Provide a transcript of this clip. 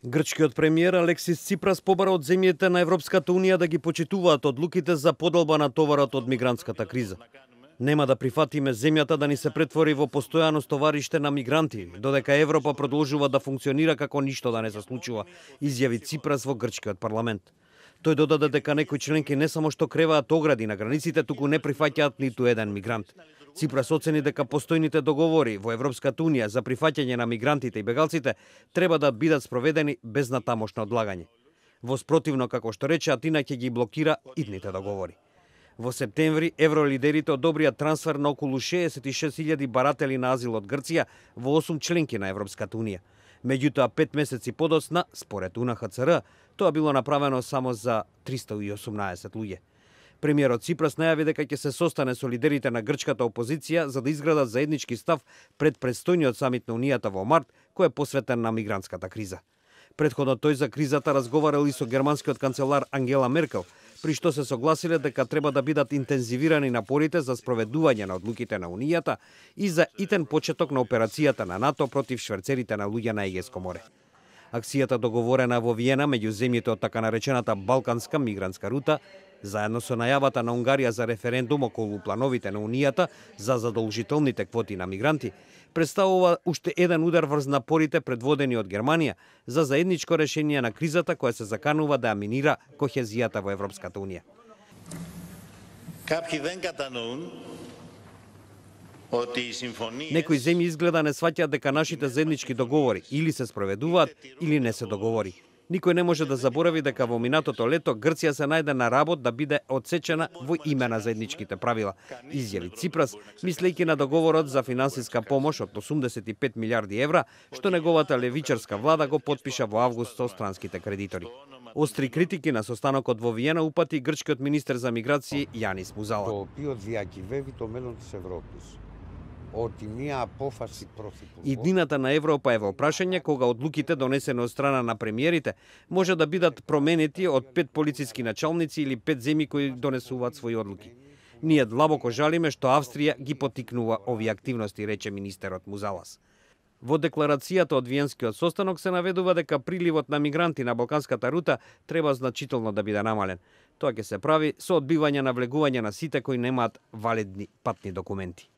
Грчкиот премиер Алексис Ципрас побара од земјите на Европската унија да ги почитуваат одлуките за подолба на товарот од мигрантската криза. Нема да прифатиме земјата да ни се претвори во постојано стовариште на мигранти, додека Европа продолжува да функционира како ништо да не се случува, изјави Ципрас во грчкиот парламент. Тој додаде дека некои членки не само што креваат огради на границите, туку не прифаќаат ниту еден мигрант. Ципрас оцени дека постојните договори во Европската унија за прифаќање на мигрантите и бегалците треба да бидат спроведени без натамошно одлагање. Во спротивно, како што рече, Атина ќе ги блокира идните договори. Во септември евролидерите одобрија трансфер на околу 66.000 баратели на азил од Грција во 8 членки на Европската унија. Меѓутоа, 5 месеци подоцна, според УНХЦР, тоа било направено само за 318 луѓе. Премиерот Ципрас најави дека ќе се состане со лидерите на грчката опозиција за да изградат заеднички став пред престојниот самит на Унијата во март, кој е посветен на мигрантската криза. Предходно тој за кризата разговарал и со германскиот канцелар Ангела Меркел, при што се согласиле дека треба да бидат интензивирани напорите за спроведување на одлуките на Унијата и за итен почеток на операцијата на НАТО против шверцерите на луѓе на Егејско море. Акцијата договорена во Виена меѓу земјите од така наречената Балканска мигрантска рута, заедно со најавата на Унгарија за референдум околу плановите на Унијата за задолжителните квоти на мигранти, представува уште еден удар врз напорите предводени од Германија за заедничко решение на кризата која се заканува да ја минира кохезијата во Европската унија. Некои земји изгледа не сваќаат дека нашите заеднички договори или се спроведуваат или не се договори. Никој не може да заборави дека во минатото лето Грција се најде на работ да биде отсечена во име на заедничките правила, изјави Ципрас, мислејќи на договорот за финансиска помош од 85 милиарди евра, што неговата левичарска влада го потпиша во август со странските кредитори. Остри критики на состанокот во Виена упати грчкиот министер за миграција Јанис Музала. Το οποίο διακυβεύει το μέλλον της Ευρώπης. Ότι μία απόφαση πρωθυπουργού... Иднината на Европа е во прашање кога одлуките донесени од страна на премиерите може да бидат променети од 5 полициски началници или 5 земји кои донесуваат своји одлуки. Ние длабоко жалиме што Австрија ги потикнува овие активности, рече министерот Музалас. Во декларацијата од Виенскиот состанок се наведува дека приливот на мигранти на Балканската рута треба значително да биде намален. Тоа ќе се прави со одбивање на влегување на сите кои немаат валидни патни документи.